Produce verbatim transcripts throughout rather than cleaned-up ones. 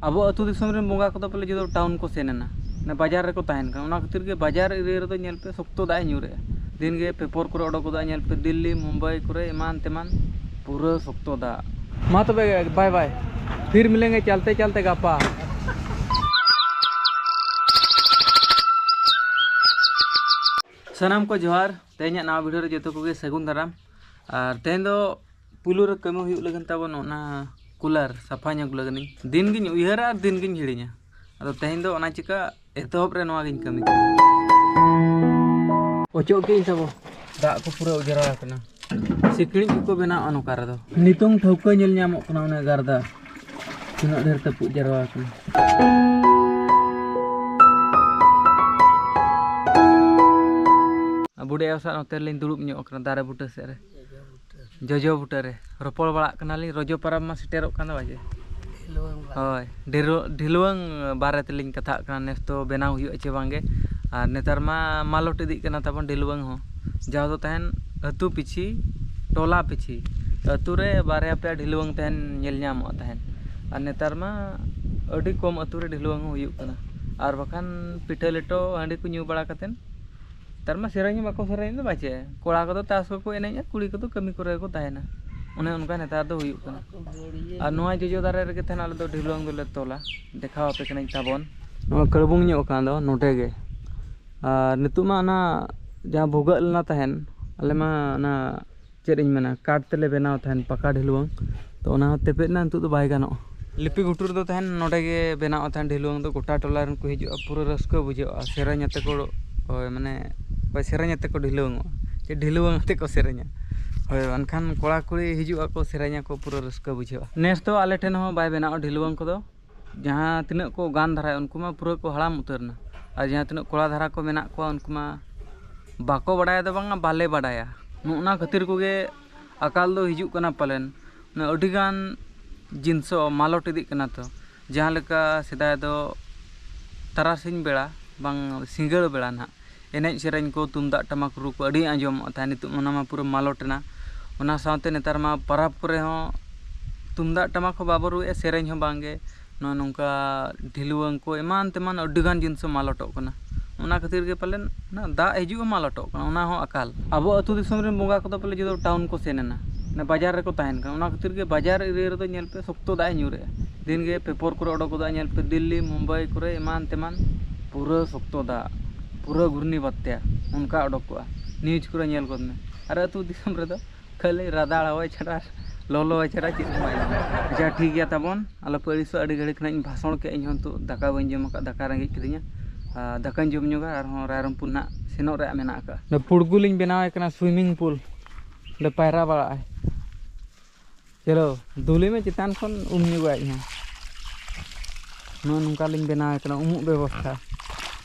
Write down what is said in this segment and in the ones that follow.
ᱟᱵᱚ ᱟᱹᱛᱩ ᱫᱤᱥᱚᱢ ᱨᱮᱱ ᱵᱚᱸᱜᱟ ᱠᱚᱫᱚ ᱯᱟᱞᱮ ᱡᱚᱛᱚ ᱴᱟᱣᱩᱱ ᱠᱚ ᱥᱮᱱ ᱮᱱᱟ, ᱢᱟᱱᱮ ᱵᱟᱡᱟᱨ ᱨᱮᱠᱚ ᱛᱟᱦᱮᱱ ᱠᱟᱱᱟ᱾ ᱚᱱᱟ ᱠᱷᱟᱹᱛᱤᱨ ᱜᱮ ᱵᱟᱡᱟᱨ ᱮᱨᱤᱭᱟ ᱨᱮᱫᱚ ᱧᱮᱞ ᱯᱮ ᱥᱚᱠᱛᱚ ᱫᱟᱜ ᱮ ᱧᱩᱨᱮᱜᱼᱟ᱾ ᱫᱤᱱ ᱜᱮ ᱯᱮᱯᱚᱨ ᱠᱚᱨᱮ ᱚᱰᱚᱠ ᱜᱚᱫᱚᱜᱼᱟ, ᱧᱮᱞ ᱯᱮ ᱫᱤᱞᱞᱤ, ᱢᱩᱢᱵᱟᱭ ᱠᱚᱨᱮ, ᱮᱢᱟᱱ ᱛᱮᱢᱟᱱ, ᱯᱩᱨᱟᱹ ᱥᱚᱠᱛᱚ ᱫᱟᱜ᱾ ᱢᱟ ᱛᱚᱵᱮ ᱵᱟᱭ ᱵᱟᱭ, ᱯᱷᱤᱨ ᱢᱤᱞᱮᱝᱜᱮ ᱪᱟᱞᱛᱮ ᱪᱟᱞᱛᱮ ᱜᱟᱯᱟ᱾ ᱥᱟᱱᱟᱢ ᱠᱚ ᱡᱚᱦᱟᱨ, ᱛᱮᱦᱮᱧᱟᱜ ᱱᱟᱣᱟ ᱵᱷᱤᱰᱤᱭᱳ ᱨᱮ ᱡᱚᱛᱚ ᱠᱚᱜᱮ ᱥᱟᱹᱜᱩᱱ ᱫᱟᱨᱟᱢ᱾ ᱟᱨ ᱛᱮᱦᱮᱧ ᱫᱚ ᱯᱩᱭᱞᱩ ᱨᱮ ᱠᱟᱹᱢᱤ ᱦᱩᱭᱩᱜ ᱞᱟᱹᱜᱤᱫ ᱛᱟᱵᱚᱱ ᱚᱱᱟ ᱠᱩᱞᱟᱨ ᱥᱟᱯᱷᱟ ᱧᱚᱜ ᱞᱟᱹᱜᱤᱫ᱾ ᱫᱤᱱ ᱜᱤᱧ ᱩᱭᱦᱟᱹᱨᱟ ᱟᱨ ᱫᱤᱱ ᱜᱤᱧ ᱦᱤᱲᱤᱧᱟ᱾ ᱟᱫᱚ ᱛᱮᱦᱮᱧ ᱫᱚ ᱚᱱᱟ ᱪᱤᱠᱟ ᱮᱛᱚᱦᱚᱵ ᱨᱮ ᱱᱚᱣᱟ ᱜᱤᱧ ᱠᱟᱹᱢᱤ ᱠᱟᱱᱟ᱾ ᱚᱪᱚᱜ ᱠᱮᱫ ᱤᱧ ᱛᱟᱵᱚ, ᱫᱟᱜ ᱠᱚ ᱯᱩᱨᱟᱹ ᱚᱡᱽᱨᱟ ᱟᱠᱟᱱᱟ᱾ ᱥᱤᱠᱲᱤᱡ ᱠᱚᱠᱚ ᱵᱮᱱᱟᱣᱟ ᱱᱚᱝᱠᱟ ᱨᱮᱫᱚ᱾ ᱱᱤᱛᱚᱝ ᱴᱷᱟᱹᱣᱠᱟᱹ ᱧᱮᱞ ᱧᱟᱢᱚᱜ ᱠᱟᱱᱟ ᱚᱱᱟ ᱜᱟᱨᱫᱟ ᱛᱤᱱᱟᱹᱜ ᱰᱷᱮᱨ ᱛᱟᱹᱯᱩᱜ ᱡᱟᱨᱣᱟ ᱟᱠᱟᱱᱟ᱾ ᱵᱩᱰᱷᱤ ᱟᱭᱳ ᱥᱟᱶ ᱱᱚᱛᱮ ᱨᱮᱞᱤᱧ ᱫᱩᱲᱩᱵ ᱧᱚᱜ ᱟᱠᱟᱱᱟ ᱫᱟᱨᱮ ᱵᱩᱴᱟᱹ ᱥᱮᱫ ᱨᱮ, ᱡᱚᱡᱚ ᱵᱩᱴᱟᱹ ᱨᱮ᱾ ᱨᱚᱯᱚᱲ ᱵᱟᱲᱟᱜ ᱠᱟᱱᱟᱞᱤᱧ, ᱨᱚᱡᱚ ᱯᱚᱨᱚᱵᱽ ᱢᱟ ᱥᱮᱴᱮᱨᱚᱜ ᱠᱟᱱ ᱫᱚ ᱵᱟᱡᱮ᱾ ᱦᱳᱭ, ᱰᱷᱤᱞᱣᱟᱹ-, ᱰᱷᱤᱞᱣᱟᱹᱝ ᱵᱟᱨᱮ ᱛᱮᱞᱤᱧ ᱠᱟᱛᱷᱟᱜ ᱠᱟᱱᱟ, ᱱᱮᱥ ᱫᱚ ᱵᱮᱱᱟᱣ ᱦᱩᱭᱩᱜᱼᱟ ᱪᱮ ᱵᱟᱝᱜᱮ᱾ ᱟᱨ ᱱᱮᱛᱟᱨ ᱢᱟ ᱢᱟᱞᱚᱴ ᱤᱫᱤᱜ ᱠᱟᱱᱟ ᱛᱟᱵᱚᱱ ᱰᱷᱤᱞᱣᱟᱹᱝ ᱦᱚᱸ᱾ ᱡᱟᱣ ᱫᱚ ᱛᱟᱦᱮᱱ ᱟᱹᱛᱩ ᱯᱤᱪᱷᱤ, ᱴᱚᱞᱟ ᱯᱤᱪᱷᱤ, ᱟᱹᱛᱩ ᱨᱮ ᱵᱟᱨᱭᱟ ᱯᱮᱭᱟ ᱰᱷᱤᱞᱣᱟᱹᱝ ᱛᱟᱦᱮᱱ ᱧᱮᱞ ᱧᱟᱢᱚᱜᱼᱟ ᱛᱟᱦᱮᱱ᱾ ᱟᱨ ᱱᱮᱛᱟᱨ ᱢᱟ ᱟᱹᱰᱤ ᱠᱚᱢ ᱟᱹᱛᱩ ᱨᱮ ᱰᱷᱤᱞᱣᱟᱹᱝ ᱦᱚᱸ ᱦᱩᱭᱩᱜ ᱠᱟᱱᱟ᱾ ᱟᱨ ᱵᱟᱠᱷᱟᱱ ᱯᱤᱴᱷᱟᱹ ᱞᱮᱴᱚ ᱦᱟᱺᱰᱤ ᱠᱚ ᱧᱩ ᱵᱟᱲᱟ ᱠᱟᱛᱮᱫ ᱱᱮᱛᱟᱨ ᱢᱟ ᱥᱮᱨᱮᱧ ᱦᱚᱸ ᱵᱟᱠᱚ ᱥᱮᱨᱮᱧ ᱫᱚ ᱵᱟᱪᱮ᱾ ᱠᱚᱲᱟ ᱠᱚᱫᱚ ᱛᱟᱥ ᱠᱚᱠᱚ ᱮᱱᱮᱡᱼᱟ, ᱠᱩᱲᱤ ᱠᱚᱫᱚ ᱠᱟᱹᱢᱤ ᱠᱚᱨᱮ ᱜᱮᱠᱚ ᱛᱟᱦᱮᱱᱟ᱾ ᱚᱱᱮ ᱚᱱᱠᱟ ᱱᱮᱛᱟᱨ ᱫᱚ ᱦᱩᱭᱩᱜ ᱠᱟᱱᱟ᱾ ᱟᱨ ᱱᱚᱣᱟ ᱡᱚᱡᱚ ᱫᱟᱨᱮ ᱨᱮᱜᱮ ᱛᱟᱦᱮᱱ ᱟᱞᱮ ᱫᱚ ᱰᱷᱤᱞᱣᱟᱹᱝ ᱫᱚᱞᱮ ᱛᱚᱞᱟ᱾ ᱫᱮᱠᱷᱟᱣ ᱟᱯᱮ ᱠᱟᱹᱱᱟᱹᱧ ᱛᱟᱵᱚᱱ᱾ ᱱᱚᱣᱟ ᱠᱟᱹᱲᱵᱩᱝ ᱧᱚᱜ ᱟᱠᱟᱱ ᱫᱚ ᱱᱚᱰᱮ ᱜᱮ᱾ ᱟᱨ ᱱᱤᱛᱚᱜ ᱢᱟ ᱚᱱᱟ ᱡᱟᱦᱟᱸ ᱵᱷᱩᱜᱟᱹᱜ ᱞᱮᱱᱟ ᱛᱟᱦᱮᱱ, ᱟᱞᱮ ᱢᱟ ᱚᱱᱟ ᱪᱮᱫ ᱤᱧ ᱢᱮᱱᱟ, ᱠᱟᱴ ᱛᱮᱞᱮ ᱵᱮᱱᱟᱣ ᱛᱟᱦᱮᱱ, ᱯᱟᱠᱟ ᱰᱷᱤᱞᱣᱟᱹᱝ᱾ ᱛᱚ ᱚᱱᱟ ᱦᱚᱸ ᱛᱮᱯᱮᱫ ᱮᱱᱟ, ᱱᱤᱛᱚᱜ ᱫᱚ ᱵᱟᱭ ᱜᱟᱱᱚᱜᱼᱟ᱾ ᱞᱤᱯᱤ ᱜᱷᱩᱴᱩ ᱨᱮᱫᱚ ᱛᱟᱦᱮᱱ ᱱᱚᱰᱮ ᱜᱮ ᱵᱮᱱᱟᱣ ᱛᱟᱦᱮᱱ ᱰᱷᱤᱞᱣᱟᱹᱝ ᱫᱚ᱾ ᱜᱚᱴᱟ ᱴᱚᱞᱟ ᱨᱮᱱ ᱠᱚ ᱦᱤᱡᱩᱜᱼᱟ, ᱯᱩᱨᱟᱹ ᱨᱟᱹᱥᱠᱟᱹ ᱵᱩᱡᱷᱟᱹᱜᱼᱟ᱾ ᱥᱮᱨᱮᱧ ᱟᱛᱮ ᱠᱚ, ᱦᱳᱭ, ᱢᱟᱱᱮ, ᱦᱳᱭ, ᱥᱮᱨᱮᱧ ᱟᱛᱮ ᱠᱚ ᱰᱷᱤᱞᱣᱟᱹᱝᱚᱜᱼᱟ, ᱪᱮ ᱰᱷᱤᱞᱣᱟᱹᱝ ᱟᱛᱮ ᱠᱚ ᱥᱮᱨᱮᱧᱟ᱾ ᱦᱳᱭ, ᱮᱱᱠᱷᱟᱱ ᱠᱚᱲᱟ ᱠᱩᱲᱤ ᱦᱤᱡᱩᱜ ᱟᱠᱚ, ᱥᱮᱨᱮᱧ ᱟᱠᱚ, ᱯᱩᱨᱟᱹ ᱨᱟᱹᱥᱠᱟᱹ ᱵᱩᱡᱷᱟᱹᱜᱼᱟ᱾ ᱱᱮᱥ ᱫᱚ ᱟᱞᱮ ᱴᱷᱮᱱ ᱦᱚᱸ ᱵᱟᱭ ᱵᱮᱱᱟᱣᱟ ᱰᱷᱤᱞᱣᱟᱹᱝ ᱠᱚᱫᱚ᱾ ᱡᱟᱦᱟᱸ ᱛᱤᱱᱟᱹᱜ ᱠᱚ ᱜᱟᱱ ᱫᱷᱟᱨᱟᱭᱟ, ᱩᱱᱠᱩ ᱢᱟ ᱯᱩᱨᱟᱹ ᱠᱚ ᱦᱟᱲᱟᱢ ᱩᱛᱟᱹᱨ ᱮᱱᱟ᱾ ᱟᱨ ᱡᱟᱦᱟᱸ ᱛᱤᱱᱟᱹᱜ ᱠᱚᱲᱟ ᱫᱷᱟᱨᱟ ᱠᱚ ᱢᱮᱱᱟᱜ ᱠᱚᱣᱟ, ᱩᱱᱠᱩ ᱢᱟ ᱵᱟᱠᱚ ᱵᱟᱰᱟᱭᱟ ᱫᱚ ᱵᱟᱝᱟ, ᱵᱟᱞᱮ ᱵᱟᱰᱟᱭᱟ᱾ ᱱᱚᱜᱼᱚ ᱱᱟ ᱠᱷᱟᱹᱛᱤᱨ ᱠᱚᱜᱮ ᱟᱠᱟᱞ ᱫᱚ ᱦᱤᱡᱩᱜ ᱠᱟᱱᱟ ᱯᱟᱞᱮᱱ᱾ ᱢᱟᱱᱮ ᱟᱹᱰᱤᱜᱟᱱ ᱡᱤᱱᱤᱥ ᱢᱟᱞᱚᱴ ᱤᱫᱤᱜ ᱠᱟᱱᱟ᱾ ᱛᱚ ᱡᱟᱦᱟᱸ ᱞᱮᱠᱟ ᱥᱮᱫᱟᱭ ᱫᱚ ᱛᱟᱨᱟᱥᱤᱧ ᱵᱮᱲᱟ ᱵᱟᱝ ᱥᱤᱸᱜᱟᱹᱲ ᱵᱮᱲᱟ ᱱᱟᱦᱟᱜ ᱮᱱᱮᱡ ᱥᱮᱨᱮᱧ ᱠᱚ, ᱛᱩᱢᱫᱟᱜ ᱴᱟᱢᱟᱠ ᱨᱩ ᱠᱚ ᱟᱹᱰᱤ ᱟᱸᱡᱚᱢᱚᱜ ᱛᱟᱦᱮᱸᱫ᱾ ᱱᱤᱛᱚᱜ ᱚᱱᱟ ᱢᱟ ᱯᱩᱨᱟᱹ ᱢᱟᱞᱚᱴ ᱮᱱᱟ᱾ ᱚᱱᱟ ᱥᱟᱶᱛᱮ ᱱᱮᱛᱟᱨ ᱢᱟ ᱯᱚᱨᱚᱵᱽ ᱠᱚᱨᱮ ᱦᱚᱸ ᱛᱩᱢᱫᱟᱜ ᱴᱟᱢᱟᱠ ᱦᱚᱸ ᱵᱟᱵᱚ ᱨᱩᱭᱮᱫᱼᱟ, ᱥᱮᱨᱮᱧ ᱦᱚᱸ ᱵᱟᱝᱜᱮ᱾ ᱱᱚᱜᱼᱚ ᱱᱚᱝᱠᱟ ᱰᱷᱤᱞᱣᱟᱹᱝ ᱠᱚ ᱮᱢᱟᱱ ᱛᱮᱢᱟᱱ ᱟᱹᱰᱤᱜᱟᱱ ᱡᱤᱱᱤᱥ ᱦᱚᱸ ᱢᱟᱞᱚᱴᱚᱜ ᱠᱟᱱᱟ᱾ ᱚᱱᱟ ᱠᱷᱟᱹᱛᱤᱨ ᱜᱮ ᱯᱟᱞᱮᱱ ᱚᱱᱟ ᱫᱟᱜ ᱦᱤᱡᱩᱜ ᱦᱚᱸ ᱢᱟᱞᱚᱴᱚᱜ ᱠᱟᱱᱟ, ᱚᱱᱟ ᱦᱚᱸ ᱟᱠᱟᱞ᱾ ᱟᱵᱚ ᱟᱹᱛᱩ ᱫᱤᱥᱚᱢ ᱨᱮᱱ ᱵᱚᱸᱜᱟ ᱠᱚᱫᱚ ᱯᱟᱞᱮ ᱡᱚᱛᱚ ᱴᱟᱣᱩᱱ ᱠᱚ ᱥᱮᱱ ᱮᱱᱟ, ᱢᱟᱱᱮ ᱵᱟᱡᱟᱨ ᱨᱮᱠᱚ ᱛᱟᱦᱮᱱ ᱠᱟᱱᱟ᱾ ᱚᱱᱟ ᱠᱷᱟᱹᱛᱤᱨ ᱜᱮ ᱵᱟᱡᱟᱨ ᱮᱨᱤᱭᱟ ᱨᱮᱫᱚ ᱧᱮᱞ ᱯᱮ ᱥᱚᱠᱛᱚ ᱫᱟᱜ ᱮ ᱧᱩᱨᱮᱜᱼᱟ᱾ ᱫᱤᱱ ᱜᱮ ᱯᱮᱯᱚᱨ ᱠᱚᱨᱮ ᱚᱰᱚᱠ ᱜᱚᱫᱚᱜᱼᱟ, ᱧᱮᱞ ᱯᱮ ᱫᱤᱞᱞᱤ, ᱢᱩᱢᱵᱟᱭ ᱠᱚᱨᱮ ᱮᱢᱟᱱ ᱛᱮᱢᱟᱱ ᱯᱩᱨᱟᱹ ᱥᱚᱠᱛᱚ ᱫᱟᱜ, ᱯᱩᱨᱟᱹ ᱜᱷᱩᱨᱱᱤ ᱵᱟᱛᱭᱟ ᱚᱱᱠᱟ ᱚᱰᱚᱠ ᱠᱚᱜᱼᱟ᱾ ᱱᱤᱭᱩᱡᱽ ᱠᱚᱨᱮ ᱧᱮᱞ ᱜᱚᱫ ᱢᱮ᱾ ᱟᱨ ᱟᱹᱛᱩ ᱫᱤᱥᱚᱢ ᱨᱮᱫᱚ ᱠᱷᱟᱹᱞᱤ ᱨᱟᱫᱟᱲ ᱦᱚᱭ ᱪᱷᱟᱲᱟ, ᱞᱚᱞᱚ ᱦᱚᱭ ᱪᱷᱟᱲᱟ ᱪᱮᱫ ᱦᱚᱸ ᱵᱟᱭ ᱧᱟᱢᱚᱜᱼᱟ᱾ ᱟᱪᱪᱷᱟ, ᱴᱷᱤᱠ ᱜᱮᱭᱟ ᱛᱟᱵᱚᱱ, ᱟᱞᱚᱯᱮ ᱟᱹᱲᱤᱥᱚᱜᱼᱟ᱾ ᱟᱹᱰᱤ ᱜᱷᱟᱹᱲᱤᱡ ᱠᱷᱚᱱᱟᱜ ᱤᱧ ᱵᱷᱟᱥᱚᱬ ᱠᱮᱫᱼᱟ, ᱤᱧ ᱦᱚᱸ ᱱᱤᱛᱚᱜ ᱫᱟᱠᱟ ᱵᱟᱹᱧ ᱡᱚᱢ ᱟᱠᱟᱫ, ᱫᱟᱠᱟ ᱨᱮᱸᱜᱮᱡ ᱠᱤᱫᱤᱧᱟ᱾ ᱟᱨ ᱫᱟᱠᱟᱧ ᱡᱚᱢ ᱧᱚᱜᱟ, ᱟᱨᱦᱚᱸ ᱨᱟᱭᱨᱚᱝᱯᱩᱨ ᱱᱟᱜ ᱥᱮᱱᱚᱜ ᱨᱮᱭᱟᱜ ᱢᱮᱱᱟᱜ ᱟᱠᱟᱫᱼᱟ᱾ ᱚᱸᱰᱮ ᱯᱩᱲᱜᱩᱞᱤᱧ ᱵᱮᱱᱟᱣ ᱟᱭ ᱠᱟᱱᱟ, ᱥᱩᱭᱢᱤᱝ ᱯᱩᱞ, ᱚᱸᱰᱮ ᱯᱟᱭᱨᱟ ᱵᱟᱲᱟᱜᱼᱟᱭ᱾ ᱪᱚᱞᱚ, ᱫᱩᱞᱤ ᱢᱮ ᱪᱮᱛᱟᱱ ᱠᱷᱚᱱ, ᱩᱢ ᱧᱚᱜᱚᱜᱼᱟ ᱤᱧ ᱦᱚᱸ᱾ ᱱᱚᱜᱼᱚ ᱱᱚᱝᱠᱟ ᱞᱤᱧ ᱵᱮᱱᱟᱣ ᱟᱭ ᱠᱟᱱᱟ ᱩᱢᱩᱜ ᱵᱮᱵᱚᱥᱛᱷᱟ᱾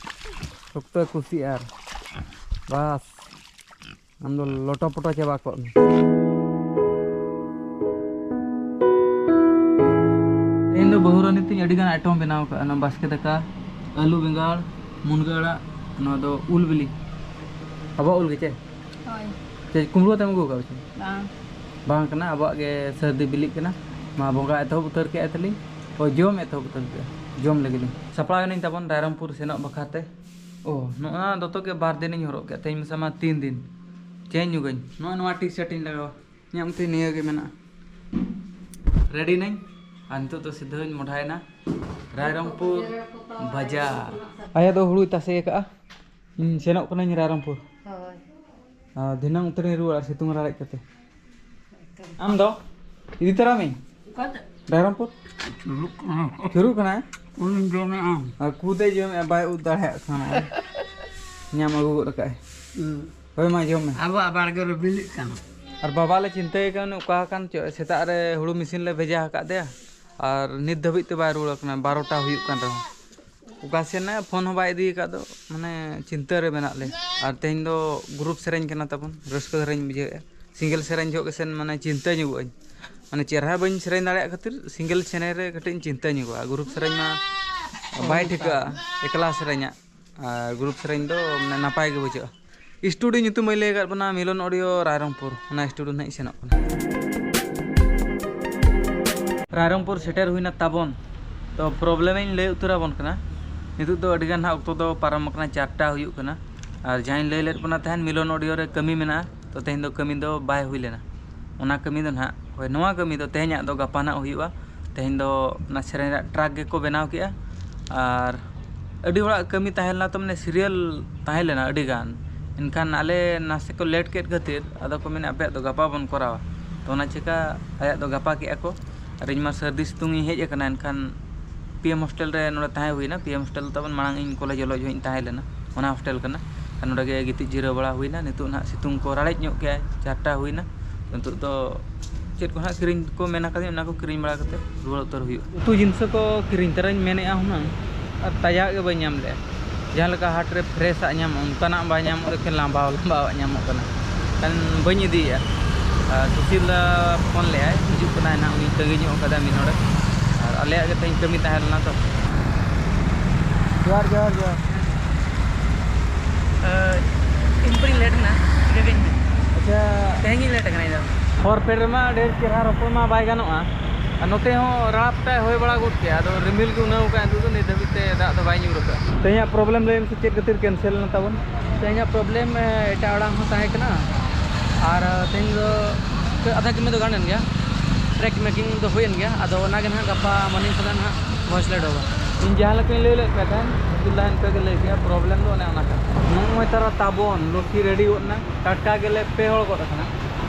ᱥᱚᱠᱛᱚᱭ ᱠᱩᱥᱤᱜᱼᱟ ᱟᱨ ᱵᱟᱥ᱾ ᱟᱢ ᱫᱚ ᱞᱚᱴᱚ ᱯᱚᱴᱚ ᱪᱟᱵᱟ ᱠᱚᱜ ᱢᱮ᱾ ᱛᱮᱦᱮᱧ ᱫᱚ ᱵᱟᱹᱦᱩ ᱨᱟᱹᱱᱤ ᱛᱤᱧ ᱟᱹᱰᱤ ᱜᱟᱱ item ᱵᱮᱱᱟᱣ ᱠᱟᱜᱼᱟ᱾ ᱚᱱᱟ ᱵᱟᱥᱠᱮ ᱫᱟᱠᱟ, ᱟᱹᱞᱩ ᱵᱮᱸᱜᱟᱲ, ᱢᱩᱱᱜᱟᱹ ᱟᱲᱟᱜ, ᱱᱚᱣᱟ ᱫᱚ ᱩᱞ ᱵᱤᱞᱤ᱾ ᱟᱵᱚᱣᱟᱜ ᱩᱞ ᱜᱮ ᱪᱮ? ᱦᱳᱭ᱾ ᱪᱮ ᱠᱩᱢᱵᱽᱲᱩ ᱠᱟᱛᱮᱢ ᱟᱹᱜᱩ ᱠᱟᱜᱼᱟ ᱪᱮ? ᱵᱟᱝ᱾ ᱵᱟᱝ ᱠᱟᱱᱟ, ᱟᱵᱚᱣᱟᱜ ᱜᱮ ᱥᱟᱹᱨᱫᱤ ᱵᱤᱞᱤᱜ ᱠᱟᱱᱟ᱾ ᱢᱟ ᱵᱚᱸᱜᱟ ᱮᱛᱚᱦᱚᱵ ᱩᱛᱟᱹᱨ ᱠᱮᱜᱼᱟ ᱛᱟᱹᱞᱤᱧ᱾ ᱚ, ᱡᱚᱢ ᱮᱛᱚᱦᱚᱵ ᱩᱛᱟᱹᱨ ᱠᱮᱜᱼᱟ᱾ ᱡᱚᱢ ᱞᱟᱹᱜᱤᱫ ᱞᱤᱧ ᱥᱟᱯᱲᱟᱣ ᱮᱱᱟᱹᱧ ᱛᱟᱵᱚᱱ ᱨᱟᱭᱨᱚᱝᱯᱩᱨ ᱥᱮᱱᱚᱜ ᱵᱟᱠᱷᱨᱟ ᱛᱮ᱾ ᱚ, ᱱᱚᱜᱼᱚ ᱱᱚᱣᱟ ᱫᱚᱛᱚ ᱜᱮ ᱵᱟᱨ ᱫᱤᱱᱤᱧ ᱦᱚᱨᱚᱜ ᱠᱮᱫ, ᱛᱮᱦᱮᱧ ᱢᱮᱥᱟ ᱢᱟ ᱛᱤᱱ ᱫᱤᱱ᱾ change ᱧᱚᱜᱟᱹᱧ᱾ ᱱᱚᱜᱼᱚᱭ ᱱᱚᱣᱟ T-shirt ᱤᱧ ᱞᱟᱜᱟᱣᱟ᱾ ᱤᱧᱟᱹᱜ ᱢᱚᱛᱮ ᱱᱤᱭᱟᱹ ᱜᱮ ᱢᱮᱱᱟᱜᱼᱟ᱾ ready ᱱᱟᱹᱧ᱾ ᱟᱨ ᱱᱤᱛᱚᱜ ᱫᱚ ᱥᱤᱫᱷᱟᱹᱧ ᱢᱚᱰᱷᱟᱭᱮᱱᱟ ᱨᱟᱭᱨᱚᱝᱯᱩᱨ ᱵᱟᱡᱟᱨ᱾ ᱟᱭᱳ ᱫᱚ ᱦᱩᱲᱩᱭ ᱛᱟᱥᱮ ᱟᱠᱟᱫᱼᱟ᱾ ᱤᱧ ᱥᱮᱱᱚᱜ ᱠᱟᱹᱱᱟᱹᱧ ᱨᱟᱭᱨᱚᱝᱯᱩᱨ᱾ ᱦᱳᱭ᱾ ᱟᱨ ᱫᱷᱤᱱᱟᱹᱝ ᱩᱛᱟᱹᱨᱤᱧ ᱨᱩᱣᱟᱹᱲᱟ ᱥᱤᱛᱩᱝ ᱨᱟᱲᱮᱡ ᱠᱟᱛᱮ᱾ ᱟᱢ ᱫᱚ? ᱤᱫᱤ ᱛᱚᱨᱟ ᱢᱮ᱾ ᱚᱠᱟᱛᱮ? ᱨᱟᱭᱨᱚᱝᱯᱩᱨ᱾ ᱪᱩᱨᱩᱜ ᱠᱟᱱᱟ᱾ ᱪᱩᱨᱩᱜ ᱠᱟᱱᱟ? ᱩᱱᱤᱧ ᱡᱚᱢᱮᱜᱼᱟ᱾ ᱟᱨ ᱠᱩᱫᱮ ᱡᱚᱢᱮᱜᱼᱟ, ᱵᱟᱭ ᱩᱫ ᱫᱟᱲᱮᱭᱟᱜ ᱠᱟᱱᱟ᱾ ᱧᱟᱢ ᱟᱹᱜᱩ ᱜᱚᱫ ᱠᱟᱜᱼᱟᱭ᱾ ᱦᱩᱸ᱾ ᱦᱳᱭ, ᱢᱟ ᱡᱚᱢ ᱢᱮ᱾ ᱟᱵᱚᱣᱟᱜ ᱵᱟᱲᱜᱮ ᱨᱮ ᱵᱤᱞᱤᱜ ᱠᱟᱱᱟ᱾ ᱟᱨ ᱵᱟᱵᱟ ᱞᱮ ᱪᱤᱱᱛᱟᱹᱭᱮ ᱠᱟᱱᱟ, ᱚᱠᱟ ᱟᱠᱟᱱ ᱪᱚ, ᱥᱮᱛᱟᱜ ᱨᱮ ᱦᱩᱲᱩ ᱢᱮᱥᱤᱱ ᱞᱮ ᱵᱷᱮᱡᱟ ᱟᱠᱟᱫ ᱫᱮᱭᱟ, ᱟᱨ ᱱᱤᱛ ᱫᱷᱟᱹᱵᱤᱡ ᱛᱮ ᱵᱟᱭ ᱨᱩᱣᱟᱹᱲ ᱠᱟᱱᱟ, ᱵᱟᱨᱚᱴᱟ ᱦᱩᱭᱩᱜ ᱠᱟᱱ ᱨᱮᱦᱚᱸ᱾ ᱚᱠᱟ ᱥᱮᱱ ᱮ ᱯᱷᱳᱱ ᱦᱚᱸ ᱵᱟᱭ ᱤᱫᱤ ᱟᱠᱟᱫ ᱫᱚ, ᱢᱟᱱᱮ ᱪᱤᱱᱛᱟᱹ ᱨᱮ ᱢᱮᱱᱟᱜ ᱞᱮ᱾ ᱟᱨ ᱛᱮᱦᱮᱧ ᱫᱚ group ᱥᱮᱨᱮᱧ ᱠᱟᱱᱟ ᱛᱟᱵᱚᱱ, ᱨᱟᱹᱥᱠᱟᱹ ᱫᱷᱟᱨᱟᱧ ᱵᱩᱡᱷᱟᱹᱣᱮᱫᱼᱟ᱾ single ᱥᱮᱨᱮᱧ ᱡᱚᱦᱚᱜ ᱜᱮ ᱥᱮᱱ ᱢᱟᱱᱮ ᱪᱤᱱᱛᱟᱹ ᱧᱚᱜᱚᱜ ᱟᱹᱧ, ᱢᱟᱱᱮ ᱪᱮᱨᱦᱟ ᱵᱟᱹᱧ ᱥᱮᱨᱮᱧ ᱫᱟᱲᱮᱭᱟᱜ ᱠᱷᱟᱹᱛᱤᱨ single ᱥᱮᱨᱮᱧ ᱨᱮ ᱠᱟᱹᱴᱤᱡ ᱤᱧ ᱪᱤᱱᱛᱟᱹ ᱧᱚᱜᱚᱜᱼᱟ᱾ group ᱥᱮᱨᱮᱧ ᱢᱟ ᱵᱟᱭ ᱴᱷᱤᱠᱟᱹᱜᱼᱟ ᱮᱠᱞᱟ ᱥᱮᱨᱮᱧᱟᱜ, ᱟᱨ group ᱥᱮᱨᱮᱧ ᱫᱚ ᱢᱟᱱᱮ ᱱᱟᱯᱟᱭ ᱜᱮ ᱵᱩᱡᱷᱟᱹᱜᱼᱟ᱾ studio ᱧᱩᱛᱩᱢ ᱢᱟᱹᱧ ᱞᱟᱹᱭ ᱟᱠᱟᱫ ᱵᱚᱱᱟ, ᱢᱤᱞᱚᱱ audio ᱨᱟᱭᱨᱚᱝᱯᱩᱨ, ᱚᱱᱟ studio ᱱᱟᱦᱟᱜ ᱤᱧ ᱥᱮᱱᱚᱜ ᱠᱟᱱᱟ᱾ ᱨᱟᱭᱨᱚᱝᱯᱩᱨ ᱥᱮᱴᱮᱨ ᱦᱩᱭᱱᱟ ᱛᱟᱵᱚᱱ᱾ ᱛᱚ problem ᱤᱧ ᱞᱟᱹᱭ ᱩᱛᱟᱹᱨ ᱟᱵᱚᱱ ᱠᱟᱱᱟ᱾ ᱱᱤᱛᱚᱜ ᱫᱚ ᱟᱹᱰᱤ ᱜᱟᱱ ᱦᱟᱸᱜ ᱚᱠᱛᱚ ᱫᱚ ᱯᱟᱨᱚᱢ ᱟᱠᱟᱱᱟ, ᱪᱟᱨᱴᱟ ᱦᱩᱭᱩᱜ ᱠᱟᱱᱟ᱾ ᱟᱨ ᱡᱟᱦᱟᱸᱧ ᱞᱟᱹᱭ ᱞᱮᱫ ᱵᱚᱱᱟ ᱛᱟᱦᱮᱸᱱ ᱢᱤᱞᱚᱱ ᱚᱰᱤᱭᱳ ᱨᱮ ᱠᱟᱹᱢᱤ ᱢᱮᱱᱟᱜᱼᱟ, ᱛᱚ ᱛᱮᱦᱮᱧ ᱫᱚ ᱠᱟᱹᱢᱤ ᱫᱚ ᱵᱟᱭ ᱦᱩᱭ ᱞᱮᱱᱟ᱾ ᱚᱱᱟ ᱠᱟᱹᱢᱤ ᱫᱚ ᱱᱟᱦᱟᱜ, ᱦᱳᱭ, ᱱᱚᱣᱟ ᱠᱟᱹᱢᱤ ᱫᱚ ᱛᱮᱦᱮᱧᱟᱜ ᱫᱚ ᱜᱟᱯᱟ ᱱᱟᱦᱟᱜ ᱦᱩᱭᱩᱜᱼᱟ᱾ ᱛᱮᱦᱮᱧ ᱫᱚ ᱚᱱᱟ ᱥᱮᱨᱮᱧ ᱨᱮᱭᱟᱜ track ᱜᱮᱠᱚ ᱵᱮᱱᱟᱣ ᱠᱮᱜᱼᱟ᱾ ᱟᱨ ᱟᱹᱰᱤ ᱦᱚᱲᱟᱜ ᱠᱟᱹᱢᱤ ᱛᱟᱦᱮᱸ ᱞᱮᱱᱟ, ᱛᱚ ᱢᱟᱱᱮ serial ᱛᱟᱦᱮᱸ ᱞᱮᱱᱟ ᱟᱹᱰᱤ ᱜᱟᱱ᱾ ᱮᱱᱠᱷᱟᱱ ᱟᱞᱮ ᱱᱟᱥᱮ ᱠᱚ late ᱠᱮᱫ ᱠᱷᱟᱹᱛᱤᱨ ᱟᱫᱚ ᱠᱚ ᱢᱮᱱᱟ, "ᱟᱯᱮᱭᱟᱜ ᱫᱚ ᱜᱟᱯᱟ ᱵᱚᱱ ᱠᱚᱨᱟᱣᱟ᱾" ᱛᱚ ᱚᱱᱟ ᱪᱤᱠᱟ ᱟᱭᱟᱜ ᱫᱚ ᱜᱟᱯᱟ ᱠᱮᱜᱼᱟ ᱠᱚ᱾ ᱟᱨ ᱤᱧ ᱢᱟ ᱥᱟᱹᱨᱫᱤ ᱥᱤᱛᱩᱝ ᱤᱧ ᱦᱮᱡ ᱟᱠᱟᱱᱟ, ᱮᱱᱠᱷᱟᱱ P M hostel ᱨᱮ ᱱᱚᱰᱮ ᱛᱟᱦᱮᱸ ᱦᱩᱭᱱᱟ᱾ P M hostel ᱫᱚ ᱛᱟᱵᱚᱱ ᱢᱟᱲᱟᱝ ᱤᱧ ᱠᱚᱞᱮᱡᱽ ᱚᱞᱚᱜ ᱡᱚᱠᱷᱚᱱ ᱤᱧ ᱛᱟᱦᱮᱸ ᱞᱮᱱᱟ, ᱚᱱᱟ hostel ᱠᱟᱱᱟ᱾ ᱟᱨ ᱱᱚᱰᱮ ᱜᱮ ᱜᱤᱛᱤᱡ ᱡᱤᱨᱟᱹᱣ ᱵᱟᱲᱟ ᱦᱩᱭᱱᱟ᱾ ᱱᱤᱛᱚᱜ ᱱᱟᱦᱟᱜ ᱥᱤᱛᱩᱝ ᱠᱚ ᱨᱟᱲᱮᱡ ᱧᱚᱜ ᱠᱮᱜᱼᱟᱭ, ᱪᱟᱨᱴᱟ ᱦᱩᱭᱱᱟ᱾ ᱱᱤᱛᱚᱜ ᱫᱚ ᱪᱮᱫ ᱠᱚ ᱦᱟᱸᱜ ᱠᱤᱨᱤᱧ ᱠᱚ ᱢᱮᱱ ᱟᱠᱟᱫᱤᱧ, ᱚᱱᱟ ᱠᱚ ᱠᱤᱨᱤᱧ ᱵᱟᱲᱟ ᱠᱟᱛᱮ ᱨᱩᱣᱟᱹᱲ ᱩᱛᱟᱹᱨ ᱦᱩᱭᱩᱜᱼᱟ᱾ ᱩᱛᱩ ᱡᱤᱱᱤᱥ ᱠᱚ ᱠᱤᱨᱤᱧ ᱛᱟᱨᱟᱧ ᱢᱮᱱᱮᱫᱼᱟ ᱦᱩᱱᱟᱹᱝ, ᱟᱨ ᱛᱟᱡᱟ ᱜᱮ ᱵᱟᱹᱧ ᱧᱟᱢ ᱞᱮᱜᱼᱟ᱾ ᱡᱟᱦᱟᱸ ᱞᱮᱠᱟ ᱦᱟᱴ ᱨᱮ fresh ᱟᱜ ᱧᱟᱢᱚᱜ, ᱚᱱᱠᱟᱱᱟᱜ ᱵᱟᱭ ᱧᱟᱢᱚᱜ, ᱮᱠᱮᱱ ᱞᱟᱸᱵᱟᱣ ᱞᱟᱸᱵᱟᱣᱟᱜ ᱧᱟᱢᱚᱜ ᱠᱟᱱᱟ᱾ ᱠᱷᱟᱱ ᱵᱟᱹᱧ ᱤᱫᱤᱭᱮᱫᱼᱟ᱾ ᱟᱨ ᱥᱩᱥᱤᱞ ᱫᱟ ᱯᱷᱳᱱ ᱞᱮᱜᱼᱟᱭ, ᱦᱤᱡᱩᱜ ᱠᱟᱱᱟᱭ ᱱᱟᱦᱟᱜ, ᱩᱱᱤ ᱛᱟᱺᱜᱤ ᱧᱚᱜ ᱠᱟᱫᱟ ᱢᱤᱫ ᱦᱚᱲ᱾ ᱟᱨ ᱟᱞᱮᱭᱟᱜ ᱜᱮ ᱛᱮᱦᱮᱧ ᱠᱟᱹᱢᱤ ᱛᱟᱦᱮᱸ ᱞᱮᱱᱟ ᱛᱚ᱾ ᱡᱚᱦᱟᱨ, ᱡᱚᱦᱟᱨ, ᱡᱚᱦᱟᱨ᱾ ᱤᱧ ᱯᱟᱹᱨᱤᱧ late ᱮᱱᱟ, ᱴᱷᱤᱠᱟᱹ ᱠᱟᱹᱧ ᱢᱮ᱾ ᱟᱪᱪᱷᱟ᱾ ᱛᱮᱦᱮᱧ ᱜᱤᱧ late ᱟᱠᱟᱱᱟ ᱤᱧ ᱫᱚ᱾ ᱦᱚᱨ ᱯᱷᱮᱰ ᱨᱮᱢᱟ ᱰᱷᱮᱨ ᱪᱮᱦᱨᱟ ᱨᱚᱯᱚᱲ ᱢᱟ ᱵᱟᱭ ᱜᱟᱱᱚᱜᱼᱟ᱾ ᱟᱨ ᱱᱚᱛᱮ ᱦᱚᱸ ᱨᱟᱲᱟ ᱯᱮᱴᱟᱭ ᱦᱚᱭ ᱵᱟᱲᱟ ᱜᱚᱫ ᱠᱮᱜᱼᱟ, ᱟᱫᱚ ᱨᱤᱢᱤᱞ ᱜᱮ ᱩᱱᱟᱹᱣ ᱠᱟᱜᱼᱟ, ᱱᱤᱛᱚᱜ ᱫᱚ ᱱᱤᱛ ᱫᱷᱟᱹᱵᱤᱡ ᱛᱮ ᱫᱟᱜ ᱫᱚ ᱵᱟᱭ ᱧᱩᱨ ᱟᱠᱟᱫᱼᱟ᱾ ᱛᱮᱦᱮᱧᱟᱜ problem ᱞᱟᱹᱭ ᱢᱮᱥᱮ, ᱪᱮᱫ ᱠᱷᱟᱹᱛᱤᱨ cancel ᱞᱮᱱ ᱛᱟᱵᱚᱱ? ᱛᱮᱦᱮᱧᱟᱜ problem, ᱮ, ᱮᱴᱟᱜ ᱟᱲᱟᱝ ᱦᱚᱸ ᱛᱟᱦᱮᱸ ᱠᱟᱱᱟ, ᱟᱨ, ᱮ, ᱛᱮᱦᱮᱧ ᱫᱚ ᱟᱫᱷᱟ ᱠᱟᱹᱢᱤ ᱫᱚ ᱜᱟᱱ ᱮᱱ ᱜᱮᱭᱟ, track making ᱫᱚ ᱦᱩᱭᱮᱱ ᱜᱮᱭᱟ᱾ ᱟᱫᱚ ᱚᱱᱟ ᱜᱮ ᱱᱟᱦᱟᱜ ᱜᱟᱯᱟ morning ᱠᱷᱚᱱᱟᱜ ᱱᱟᱦᱟᱜ voice ᱞᱮ ᱚᱰᱚᱠᱟ᱾ ᱤᱧ ᱡᱟᱦᱟᱸ ᱞᱮᱠᱟᱧ ᱞᱟᱹᱭ ᱞᱮᱫ ᱯᱮ ᱛᱟᱦᱮᱸᱫ, ᱩᱥᱩᱞ ᱫᱟ ᱤᱱᱠᱟᱹ ᱜᱮ ᱞᱟᱹᱭ ᱠᱮᱜᱼᱟ, problem ᱫᱚ ᱚᱱᱮ ᱚᱱᱟ ᱠᱟᱱᱟ᱾ ᱱᱚᱜᱼᱚᱭ ᱛᱟᱨᱟ ᱛᱟᱵᱚᱱ ᱞᱚᱥᱤ ready ᱜᱚᱫ ᱮᱱᱟ, ᱴᱟᱴᱠᱟ ᱜᱮᱞᱮ ᱯᱮ ᱦᱚᱲ ᱜᱚᱫ ᱟᱠᱟᱱᱟ᱾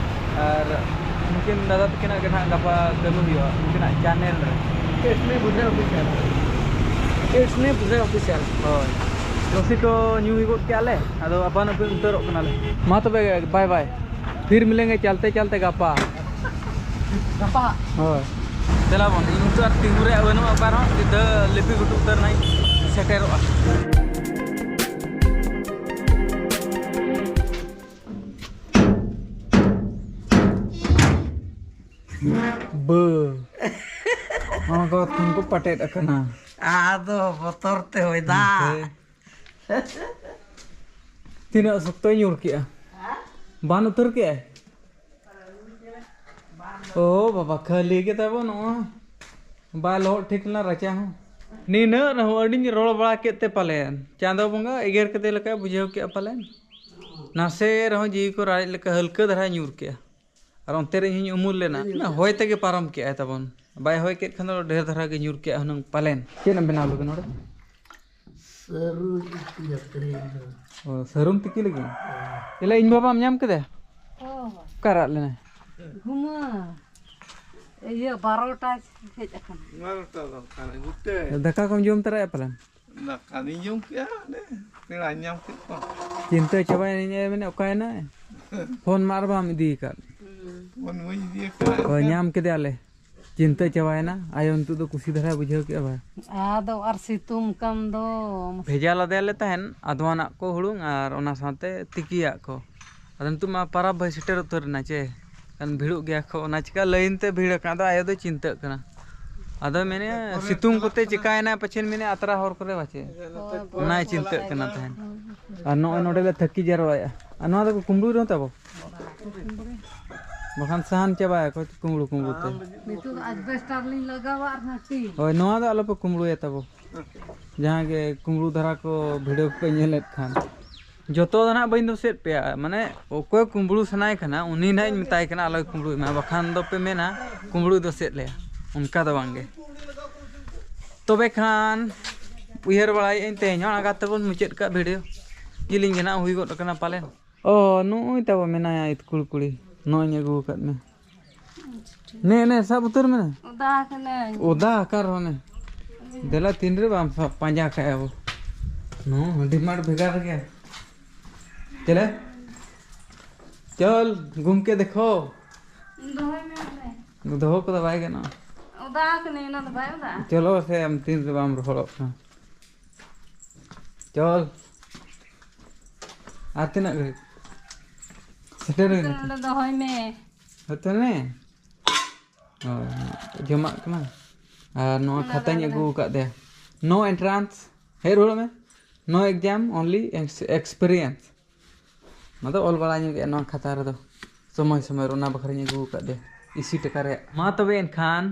ᱟᱨ ᱱᱩᱠᱤᱱ ᱫᱟᱫᱟ ᱛᱟᱹᱠᱤᱱᱟᱜ ᱜᱮ ᱱᱟᱦᱟᱜ ᱜᱟᱯᱟ ᱠᱟᱹᱢᱤ ᱦᱩᱭᱩᱜᱼᱟ, ᱩᱱᱠᱤᱱᱟᱜ channel ᱨᱮ᱾ It's me Budhai official᱾ It's me Budhai official᱾ ᱦᱳᱭ, ᱞᱚᱥᱤ ᱠᱚ ᱧᱩ ᱦᱩᱭ ᱜᱚᱫ ᱠᱮᱜᱼᱟ ᱞᱮ, ᱟᱫᱚ ᱟᱯᱟᱱ ᱟᱹᱯᱤᱱ ᱩᱛᱟᱹᱨᱚᱜ ᱠᱟᱱᱟᱞᱮ᱾ ᱢᱟ ᱛᱚᱵᱮ, bye bye᱾ ᱯᱷᱤᱨ ᱢᱤᱞᱮᱝᱜᱮ ᱪᱟᱞᱛᱮ ᱪᱟᱞᱛᱮ ᱜᱟᱯᱟ᱾ ᱜᱟᱯᱟ? ᱦᱳᱭ᱾ ᱫᱮᱞᱟ ᱵᱚᱱ, ᱤᱧ ᱱᱤᱛᱚᱜ ᱟᱨ ᱛᱤᱸᱜᱩ ᱨᱮᱭᱟᱜ ᱵᱟᱹᱱᱩᱜᱼᱟ ᱚᱠᱟ ᱨᱮᱦᱚᱸ, ᱥᱤᱫᱷᱟᱹ ᱞᱤᱯᱤ ᱜᱷᱩᱴᱩ ᱩᱛᱟᱹᱨ ᱱᱟᱧ ᱥᱮᱴᱮᱨᱚᱜᱼᱟ᱾ ᱵᱟᱹ᱾ ᱚᱱᱟ ᱠᱚ ᱛᱷᱚᱱ ᱠᱚ ᱯᱟᱴᱮᱫ ᱟᱠᱟᱱᱟ᱾ ᱟᱫᱚ ᱵᱚᱛᱚᱨ ᱛᱮ ᱦᱚᱭ ᱫᱟᱜ᱾ ᱦᱮᱸ᱾ ᱛᱤᱱᱟᱹᱜ ᱥᱚᱠᱛᱚᱭ ᱧᱩᱨ ᱠᱮᱜᱼᱟ᱾ ᱵᱟᱱ ᱩᱛᱟᱹᱨ ᱠᱮᱜᱼᱟᱭ᱾ ᱳ ᱵᱟᱵᱟ, ᱠᱷᱟᱹᱞᱤ ᱜᱮ ᱛᱟᱵᱚ ᱱᱚᱜᱼᱚᱭ᱾ ᱵᱟᱭ ᱞᱚᱦᱚᱫ ᱴᱷᱤᱠ ᱞᱮᱱᱟ ᱨᱟᱪᱟ ᱦᱚᱸ᱾ ᱱᱤᱱᱟᱹᱜ ᱨᱮᱦᱚᱸ ᱟᱹᱰᱤᱧ ᱨᱚᱲ ᱵᱟᱲᱟ ᱠᱮᱫ ᱛᱮ ᱯᱟᱞᱮᱱ ᱪᱟᱸᱫᱚ ᱵᱚᱸᱜᱟ ᱮᱜᱮᱨ ᱠᱮᱫᱮ ᱞᱮᱠᱟᱭ ᱵᱩᱡᱷᱟᱹᱣ ᱠᱮᱜᱼᱟ ᱯᱟᱞᱮᱱ᱾ ᱱᱟᱥᱮ ᱨᱮᱦᱚᱸ ᱡᱤᱣᱤ ᱠᱚ ᱨᱟᱲᱮᱡ ᱞᱮᱠᱟ ᱦᱟᱹᱞᱠᱟᱹ ᱫᱷᱟᱨᱟᱭ ᱧᱩᱨ ᱠᱮᱜᱼᱟ᱾ ᱟᱨ ᱚᱱᱛᱮ ᱨᱮ ᱤᱧ ᱦᱚᱧ ᱩᱢᱩᱞ ᱞᱮᱱᱟ᱾ ᱚᱱᱟ ᱦᱚᱭ ᱛᱮᱜᱮ ᱯᱟᱨᱚᱢ ᱠᱮᱜᱼᱟᱭ ᱛᱟᱵᱚᱱ᱾ ᱵᱟᱭ ᱦᱚᱭ ᱠᱮᱫ ᱠᱷᱟᱱ ᱫᱚ ᱰᱷᱮᱨ ᱫᱷᱟᱨᱟ ᱜᱮ ᱧᱩᱨ ᱠᱮᱜᱼᱟ ᱦᱩᱱᱟᱹᱝ ᱯᱟᱞᱮᱱ᱾ ᱪᱮᱫ ᱮᱢ ᱵᱮᱱᱟᱣ ᱞᱮᱫᱟ ᱱᱚᱰᱮ? ᱥᱟᱹᱨᱩ ᱤᱛᱤ ᱟᱹᱠᱷᱨᱤᱧ ᱫᱚ᱾ ᱚ, ᱥᱟᱹᱨᱩᱢ ᱛᱤᱠᱤ ᱞᱟᱹᱜᱤᱫ? ᱦᱮᱸ᱾ ᱮᱞᱮ, ᱤᱧ ᱵᱟᱵᱟᱢ ᱧᱟᱢ ᱠᱮᱫᱮ? ᱦᱚᱸ᱾ ᱚᱠᱟᱨᱮ ᱟᱫ ᱞᱮᱱᱟᱭ? ᱜᱷᱩᱢᱟᱹ᱾ ᱤᱭᱟᱹ, ᱵᱟᱨᱚᱴᱟ ᱦᱮᱡ ᱟᱠᱟᱱᱟ᱾ ᱵᱟᱨᱚᱴᱟ ᱫᱚ ᱚᱠᱟᱨᱮ? ᱜᱩᱛᱮ᱾ ᱫᱟᱠᱟ ᱠᱚᱢ ᱡᱚᱢ ᱛᱚᱨᱟᱭᱟ ᱯᱟᱞᱮᱱ? ᱫᱟᱠᱟ ᱫᱚᱧ ᱡᱚᱢ ᱠᱮᱜᱼᱟ, ᱚᱸᱰᱮ ᱯᱮᱲᱟᱧ ᱧᱟᱢ ᱠᱮᱫ ᱠᱚᱣᱟ᱾ ᱪᱤᱱᱛᱟᱹ ᱪᱟᱵᱟᱭᱮᱱᱟᱹᱧ, ᱮ ᱢᱮᱱᱮ, ᱚᱠᱟᱭᱮᱱᱟᱭ? ᱯᱷᱳᱱ ᱢᱟ ᱟᱨ ᱵᱟᱢ ᱤᱫᱤ ᱟᱠᱟᱫ᱾ ᱦᱩᱸ᱾ ᱯᱷᱳᱱ ᱵᱟᱹᱧ ᱤᱫᱤ ᱟᱠᱟᱫᱼᱟ᱾ ᱦᱳᱭ, ᱧᱟᱢ ᱠᱮᱫᱮᱭᱟᱞᱮ᱾ ᱪᱤᱱᱛᱟᱹ ᱪᱟᱵᱟᱭᱮᱱᱟ᱾ ᱟᱭᱳ ᱱᱤᱛᱚᱜ ᱫᱚ ᱠᱩᱥᱤ ᱫᱷᱟᱨᱟᱭ ᱵᱩᱡᱷᱟᱹᱣ ᱠᱮᱜᱼᱟ ᱵᱟᱭ? ᱟᱫᱚ ᱟᱨ ᱥᱤᱛᱩᱝ ᱠᱟᱱ ᱫᱚ᱾ ᱵᱷᱮᱡᱟ ᱞᱮᱫᱮᱭᱟᱞᱮ ᱛᱟᱦᱮᱸᱱ ᱟᱫᱣᱟᱱᱟᱜ ᱠᱚ ᱦᱩᱲᱩᱝ ᱟᱨ ᱚᱱᱟ ᱥᱟᱶᱛᱮ ᱛᱤᱠᱤᱭᱟᱜ ᱠᱚ᱾ ᱟᱫᱚ ᱱᱤᱛᱚᱜ ᱢᱟ ᱯᱟᱨᱟᱵᱽ ᱵᱷᱟᱹᱭ ᱥᱮᱴᱮᱨ ᱩᱛᱟᱹᱨ ᱮᱱᱟ ᱪᱮ? ᱠᱷᱟᱱ ᱵᱷᱤᱲᱚᱜ ᱜᱮᱭᱟ ᱠᱚ, ᱚᱱᱟ ᱪᱤᱠᱟ ᱞᱟᱭᱤᱱ ᱛᱮ ᱵᱷᱤᱲ ᱟᱠᱟᱱ᱾ ᱟᱫᱚ ᱟᱭᱳ ᱫᱚᱭ ᱪᱤᱱᱛᱟᱹᱜ ᱠᱟᱱᱟ᱾ ᱟᱫᱚᱭ ᱢᱮᱱᱮᱫᱼᱟ, ᱥᱤᱛᱩᱝ ᱠᱚᱛᱮ ᱪᱤᱠᱟᱭᱮᱱᱟ ᱯᱟᱪᱷᱮᱱ, ᱢᱮᱱᱮᱫ ᱟᱛᱨᱟ ᱦᱚᱨ ᱠᱚᱨᱮ ᱯᱟᱪᱮ᱾ ᱦᱳᱭ, ᱚᱱᱟᱭ ᱪᱤᱱᱛᱟᱹᱜ ᱠᱟᱱᱟ ᱛᱟᱦᱮᱸᱱ᱾ ᱟᱨ ᱱᱚᱜᱼᱚᱭ ᱱᱚᱰᱮ ᱞᱮ ᱛᱷᱟᱹᱠᱤ ᱡᱟᱨᱣᱟᱭᱮᱜᱼᱟ᱾ ᱟᱨ ᱱᱚᱣᱟ ᱫᱚᱠᱚ ᱠᱩᱢᱵᱽᱲᱩᱭ ᱨᱮᱦᱚᱸ ᱛᱟᱵᱚ? ᱵᱟᱠᱷᱟᱱ ᱥᱟᱦᱟᱱ ᱪᱟᱵᱟᱭᱟᱠᱚ ᱠᱩᱢᱵᱽᱲᱩ ᱠᱩᱢᱵᱽᱲᱩ ᱛᱮ᱾ ᱱᱤᱛᱚᱜ ᱫᱚ asbestos ᱞᱤᱧ ᱞᱟᱜᱟᱣᱟ ᱟᱨ ᱦᱟᱹᱴᱤᱧ᱾ ᱦᱳᱭ, ᱱᱚᱣᱟ ᱫᱚ ᱟᱞᱚᱯᱮ ᱠᱩᱢᱵᱽᱲᱩᱭᱟ ᱛᱟᱵᱚ᱾ ᱡᱟᱦᱟᱸ ᱜᱮ ᱠᱩᱢᱵᱽᱲᱩ ᱫᱷᱟᱨᱟ ᱠᱚ video ᱠᱚᱯᱮ ᱧᱮᱞᱮᱫ ᱠᱷᱟᱱ᱾ ᱡᱚᱛᱚ ᱫᱚ ᱱᱟᱦᱟᱜ ᱵᱟᱹᱧ ᱫᱳᱥᱮᱫ ᱯᱮᱭᱟ, ᱢᱟᱱᱮ ᱚᱠᱚᱭ ᱠᱩᱢᱵᱽᱲᱩ ᱥᱟᱱᱟᱭᱮ ᱠᱟᱱᱟ ᱩᱱᱤ ᱱᱟᱦᱟᱜ ᱤᱧ ᱢᱮᱛᱟᱭ ᱠᱟᱱᱟ ᱟᱞᱚᱭ ᱠᱩᱢᱵᱽᱲᱩᱭ ᱢᱟ, ᱵᱟᱠᱷᱟᱱ ᱫᱚᱯᱮ ᱢᱮᱱᱟ ᱠᱩᱢᱵᱽᱲᱩᱭ ᱫᱳᱥᱮᱫ ᱞᱮᱭᱟ, ᱚᱱᱠᱟ ᱫᱚ ᱵᱟᱝ ᱜᱮ᱾ ᱛᱚᱵᱮ ᱠᱷᱟᱱ ᱩᱭᱦᱟᱹᱨ ᱵᱟᱲᱟᱭᱮᱫ ᱟᱹᱧ ᱛᱮᱦᱮᱧ ᱦᱚᱸ ᱟᱬᱜᱟᱛ ᱛᱮᱵᱚᱱ ᱢᱩᱪᱟᱹᱫ ᱠᱟᱜ video, ᱡᱤᱞᱤᱧ ᱜᱮ ᱱᱟᱦᱟᱜ ᱦᱩᱭ ᱜᱚᱫ ᱟᱠᱟᱱᱟ ᱯᱟᱞᱮᱱ᱾ ᱚ, ᱱᱩᱜᱼᱩᱭ ᱛᱟᱵᱚ ᱢᱮᱱᱟᱭᱟ ᱤᱛᱠᱩᱲ ᱠᱩᱲᱤ, ᱱᱚᱜᱼᱚᱭ ᱤᱧ ᱟᱹᱜᱩ ᱟᱠᱟᱫ ᱢᱮ᱾ ᱟᱪᱪᱷᱟ, ᱴᱷᱤᱠ᱾ ᱱᱮ, ᱱᱮ, ᱥᱟᱵ ᱩᱛᱟᱹᱨ ᱢᱮ᱾ ᱚᱫᱟ ᱟᱠᱟᱱᱟᱹᱧ᱾ ᱚᱫᱟ ᱟᱠᱟᱱ ᱨᱮᱦᱚᱸ ᱱᱮ᱾ ᱫᱮᱞᱟ, ᱛᱤᱱ ᱨᱮ ᱵᱟᱢ ᱥᱟᱵ ᱯᱟᱸᱡᱟ ᱠᱟᱭᱟ ᱵᱚ᱾ ᱱᱚᱣᱟ ᱦᱚᱸ demand ᱵᱷᱮᱜᱟᱨ ᱜᱮᱭᱟ᱾ ᱪᱮᱞᱮ? ᱪᱚᱞ, ᱜᱩᱢᱠᱮ ᱫᱮᱠᱷᱚ᱾ ᱫᱚᱦᱚᱭ ᱢᱮ ᱚᱸᱰᱮ᱾ ᱫᱚᱦᱚ ᱠᱚᱫᱚ ᱵᱟᱭ ᱜᱟᱱᱚᱜᱼᱟ᱾ ᱚᱫᱟ ᱟᱠᱟᱱᱟᱹᱧ, ᱚᱱᱟ ᱫᱚ ᱵᱟᱭ ᱚᱫᱟᱜᱼᱟ᱾ ᱪᱚᱞᱚ ᱥᱮ, ᱟᱢ ᱛᱤᱱ ᱨᱮ ᱵᱟᱢ ᱨᱚᱦᱚᱲᱚᱜ ᱠᱟᱱᱟ᱾ ᱪᱚᱞ᱾ ᱟᱨ ᱛᱤᱱᱟᱹᱜ ᱜᱷᱟᱹᱲᱤᱡ? ᱥᱮᱴᱮᱨ ᱦᱩᱭ ᱱᱟᱛᱚ᱾ ᱱᱚᱰᱮ ᱫᱚᱦᱚᱭ ᱢᱮ᱾ ᱦᱟᱹᱛᱟᱹᱣ ᱢᱮ᱾ ᱦᱳᱭ, ᱡᱚᱢᱟᱜ ᱠᱟᱱᱟ᱾ ᱟᱨ ᱱᱚᱣᱟ ᱚᱱᱟ ᱠᱷᱟᱛᱟᱧ ᱫᱚ ᱟᱹᱜᱩ ᱟᱠᱟᱫ ᱛᱟᱭᱟ᱾ No entrance, ᱦᱮᱡ ᱨᱩᱣᱟᱹᱲᱚᱜ ᱢᱮ᱾ No exam, only ex-, experience᱾ ᱚᱱᱟ ᱫᱚ ᱚᱞ ᱵᱟᱲᱟ ᱧᱚᱜ ᱜᱮᱭᱟ ᱱᱚᱣᱟ ᱠᱷᱟᱛᱟ ᱨᱮᱫᱚ᱾ ᱥᱚᱢᱚᱭ ᱥᱚᱢᱚᱭ ᱨᱮ ᱚᱱᱟ ᱵᱟᱠᱷᱨᱟᱧ ᱟᱹᱜᱩ ᱟᱠᱟᱫ ᱛᱟᱭᱟ᱾ ᱤᱥᱤ ᱴᱟᱠᱟ ᱨᱮᱭᱟᱜ᱾ ᱢᱟ ᱛᱚᱵᱮ ᱮᱱᱠᱷᱟᱱ᱾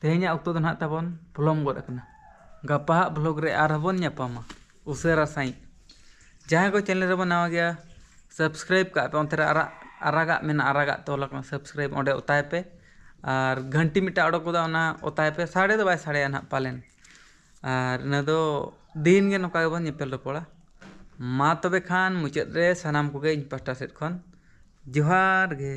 ᱛᱮᱦᱮᱧᱟᱜ ᱚᱠᱛᱚ ᱫᱚ ᱱᱟᱦᱟᱜ ᱛᱟᱵᱚᱱ ᱯᱚᱞᱚᱢ ᱜᱚᱫ ᱟᱠᱟᱱᱟ᱾ ᱜᱟᱯᱟ ᱦᱟᱜ ᱵᱷᱞᱚᱜ ᱨᱮ ᱟᱨᱦᱚᱸ ᱵᱚᱱ ᱧᱟᱯᱟᱢᱟ ᱩᱥᱟᱹᱨᱟ ᱥᱟᱺᱦᱤᱡ᱾ ᱡᱟᱦᱟᱸᱭ ᱠᱚ ᱪᱮᱱᱮᱞ ᱨᱮᱵᱚᱱ ᱱᱟᱣᱟ ᱜᱮᱭᱟ, ᱥᱟᱵᱥᱠᱨᱟᱭᱤᱵ ᱠᱟᱜ ᱯᱮ᱾ ᱚᱱᱛᱮ ᱨᱮ ᱟᱨᱟᱜ ᱟᱨᱟᱜᱟᱜ ᱢᱮᱱᱟᱜᱼᱟ, ᱟᱨᱟᱜᱟᱜ ᱛᱚᱞ ᱟᱠᱟᱱᱟ, ᱥᱟᱵᱥᱠᱨᱟᱭᱤᱵ, ᱚᱸᱰᱮ ᱚᱛᱟᱭ ᱯᱮ᱾ ᱟᱨ ᱜᱷᱟᱱᱴᱤ ᱢᱤᱫᱴᱟᱝ ᱚᱰᱚᱠ ᱜᱚᱫᱚᱜᱼᱟ, ᱚᱱᱟ ᱚᱛᱟᱭ ᱯᱮ᱾ ᱥᱟᱰᱮ ᱫᱚ ᱵᱟᱭ ᱥᱟᱰᱮᱭᱟ ᱱᱟᱦᱟᱜ ᱯᱟᱞᱮᱱ᱾ ᱟᱨ ᱤᱱᱟᱹ ᱫᱚ ᱫᱤᱱ ᱜᱮ ᱱᱚᱝᱠᱟ ᱜᱮᱵᱚᱱ ᱧᱮᱯᱮᱞ ᱨᱚᱯᱚᱲᱟ᱾ ᱢᱟ ᱛᱚᱵᱮ ᱠᱷᱟᱱ ᱢᱩᱪᱟᱹᱫ ᱨᱮ ᱥᱟᱱᱟᱢ ᱠᱚᱜᱮ ᱤᱧ ᱯᱟᱦᱴᱟ ᱥᱮᱫ ᱠᱷᱚᱱ ᱡᱚᱦᱟᱨ ᱜᱮ᱾